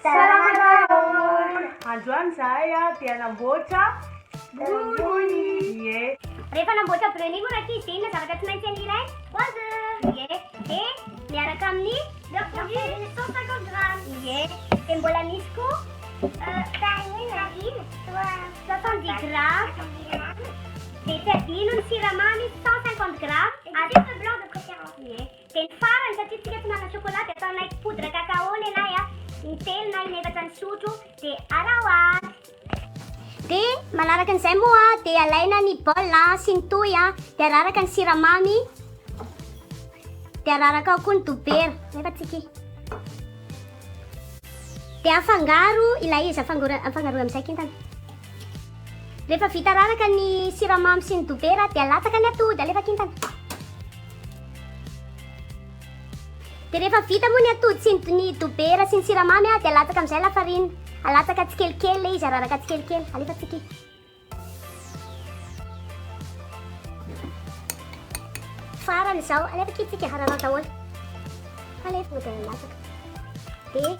Salama daholo! Androany izahay dia hanamboatra brownie. Ie. Rehefa hanamboatra brownie moa rankizy dia inona zavatra tsy maintsy an'ilay? Trois œufs. Ie. Dia miaraka amin'ny Beurre fondu 150 grammes. Ie. Dia mbola misy koa Farine. Farine. 70 grammes. 70 grammes. Dia tsy adino ny siramamy 150 grammes. Et du sucre blanc de préférence. Ie. Dia ny farany satria tsika tsy manana chocolat dia ataonay poudre cacao nenay a, intelo na inefatra ny sotro dia araho ary. Dia manaraka an'izay moa dia alaina ny bol sy ny toy a, dia araraka ny siramamy, dia araraka ao koa ny dobera, nefa tsika Dia afangaro ilay izy, afangoro afangaroy amin'izay kintana. Rehefa vita raraka ny siramamy sy ny dobera dia alatsaka ny atody, alefa kintana. Dia rehefa vita moa ny atody sy ny ny dobera sy ny siramamy dia alatsaka amin'izay lafarina. Alatsaka tsikelikely ilay izy, araraka tsikelikely. Alefa tsiky. Farany izao, alefa akia tsika, ararao daholo. Alefa dia latsaka. Dia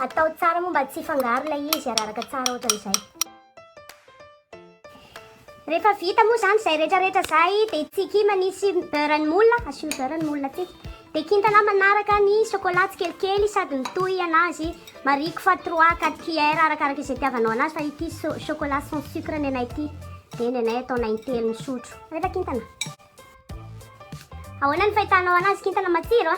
atao tsara moa mba tsy hifangaro ilay izy, araraka tsara ohatran'izay. Rehefa vita moa izany izay rehetrarehetra izay dia tsiky manisy beurre ny moule, asio beurre ny moule tsika. Dia kintana manaraka ny chocolat tsikelikely sady mitohy anazy, marihiko fa trois quatre cuillères arakaraka izay itiavanao anazy fa ity chocolat sans sucre ny anay ity dia ny anay ataonay intelo misotro. Alefa kintana. Ahoana ny fahitanao anazy kintana matsiro a?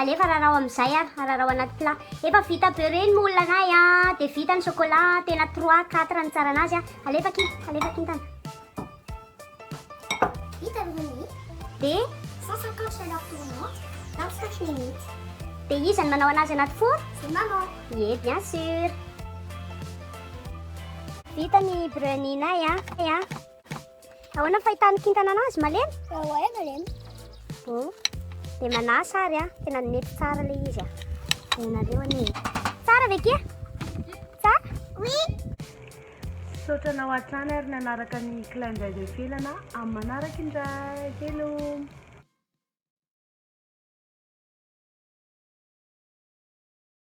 Alefa ararao amin'izay ary, ararao anaty plat. Efa vita beurre ny moule anay a, dia vita ny chocolat, tena trois quatre ny tsara anazy a. Alefa ki, alefa kintana. Vita brownie. Dia 150 chaleur tournante, 25 minutes. Dia iza no manao anazy anaty four? C'est maman. Ie, bien sûr. Vita ny brownie-nay a. A. Ahoana ny fahitan'ny kintana anazy? Malemy? Ouais, malemy. Bon. Dia manasa ary a. Tena mety tsara ilay izy a. Hainareo anie. Tsara ve kia? Tsara? Oui. Misaotra anao hatrany ary nanaraka ny Clin d'oeil de Felana amin'ny manaraka indray. Veloma.